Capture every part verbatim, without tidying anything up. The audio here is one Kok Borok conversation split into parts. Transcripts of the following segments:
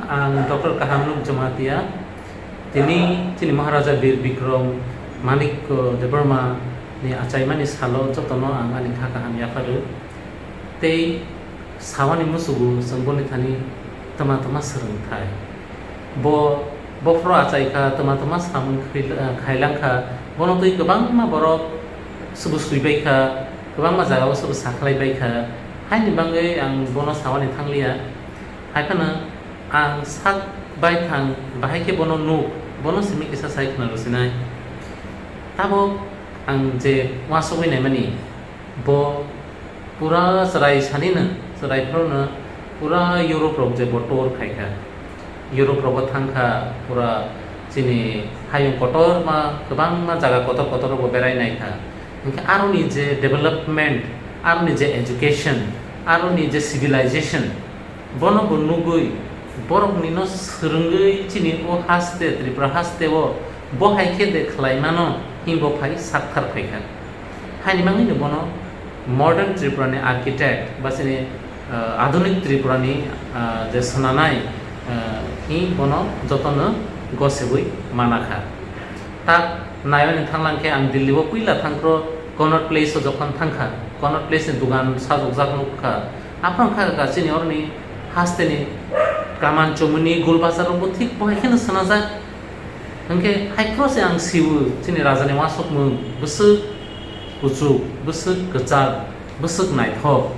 Ang Doctor Kahamnuk Jamatia. Tini chini Maharaja Bir Bikram Manikya Debbarma ni achaimani salo jotono ang ani kha kaham yapharo. Tei sawani musugo chwng boni thani twma twma swrwngthai. Bo, bophoro achai kha, twma twma samung khri-, khailang kha. Bono twi kwbangma borok subu sui bai kha, kwbangma jagao subu sakhlai bai kha. Haini bagwi ang bono sawani thangliya. Hai phano ang sak bai thang, bahai khe bono nuk, bono simi kisa sai khna rw sinai. Tabok ang je uansugwi naimani, bo pura chwrai sanino, chwrai phano pura Europe rok je bo tour khai kha. Europe rogo thang kha, pura chini hayung kotorma, kwbangma jaga kotor kotor rogo berai nai kha. Hinkhe aroni je development, aroni je education, aroni je civilization, bono bo nugwi boroknino swrwngwi chini o haste, Tripura haste o bo hai khe de khlai mano, himbo phai sakthar phai kha. Haini bagwino bono modern Tripura ni architect ba chini, ah, adhunik Tripura ni, ah, je swnanai, ah, hi bono jotono gosegwi mana kha. Tak naimani thanglang khe ang Delhi o puila thangphro Connaught Place o jokhon thangkha, Connaught Place ni dugan sajokjak nukha. Aphano kha kha chini oroni haste ni Kaman Chomoni, Gul Bazar rok bo thik bo hai kheno swnajak. Hinkhe hai phano se ang siwo chini raja ni uansukmung bwswk kuchuk, bwswk kwchak, bwswk naithok.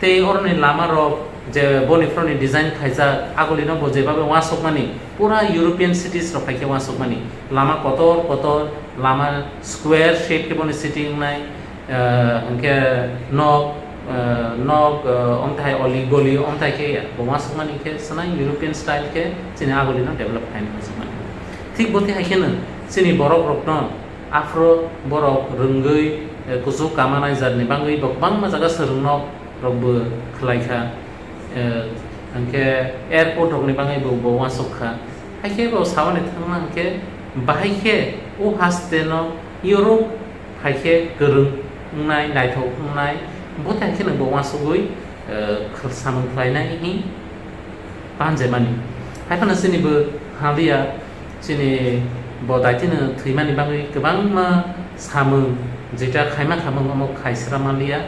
Tei oroni lama rok je boni phano ni design khaijak, agulino bo jebabe uansukmani, pura European cities rok hai khe uansukmani. Lama kotor kotor, lama square shape khe boni city wngnai, ah, hinkhe nok, ah, nok, ah, omthai oli goli omthai khe bo uansukmani khe swnai European style khe chini agulino develop khaina uansukmani. Thik bo tei hai kheno chini borok rokno aphro borok rwngwi, eh, kuchuk kama nai jarni bagwi bo kwbangma jaga swrwng nok rokbo khlai kha. Eh, hinkhe airport rokni bagwi bo, bo uansuk kha. Haikhe bo sawani thangma hinkhe bahai khe o haste no Europe hai khe kwrwng wngnai, naithok wngnai, bo tai kheno bo uansugwi, eh, khwlsamung khlainai hi panjemani. Hai phano chini bo hamliya, chini bo daitino thwimani bagwi kwbangma samung, jeta khaima khamung omo khaisra manliya.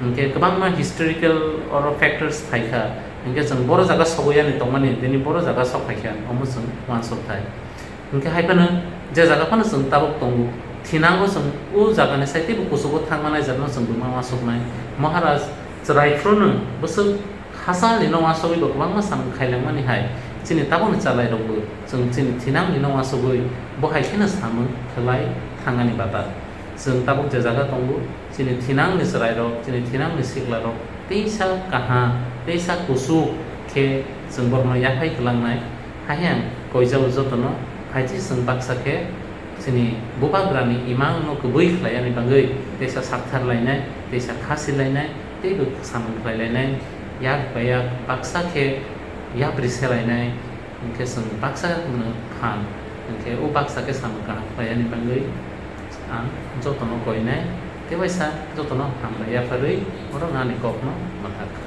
Hinkhe kwbangma historical oro factors phaikha, hinkhe chwng boro jaga sogwi yani tongmani, tini boro jaga sok phaikha, omo chwng uansuk thai. Hinkhe hai phano je jaga phano chwng tabuk tongo, thinango chwng o jagani sai teibo kuchugo thangma nai jagano chwng buma uansuknai. Maharaj chwrai phruno bwswk hachalni no uansugwi bo kwbangma samung khailangmani hai, chini tabukni chalairokbo chwng chini thinangni no uansugwi bo hai kheno samung khlai thangani bata. Chwng tabuk je jaga tongo, chini thinangni chwrairok, chini thinangni siklarok teisa kaham, teisa kuchuk khe chwng borokno yaphai kwlangnai. Hai ang koijao jotono, hai se chwng baksa khe chini bubagrani imangno kwbwi khlaiyani bagwi teisa sakthar lainai, teisa khasi lainai, teibo samung khlai lainai, yak bai yak baksa khe yapri se lainai. Hinkhe chwng baksa no phan, hinkhe o baksa khe samung kaham khlaiyani bagwi ang jotono koinai, tei waisa jotono hambai yapharwi oro nani kokno mwthak kha.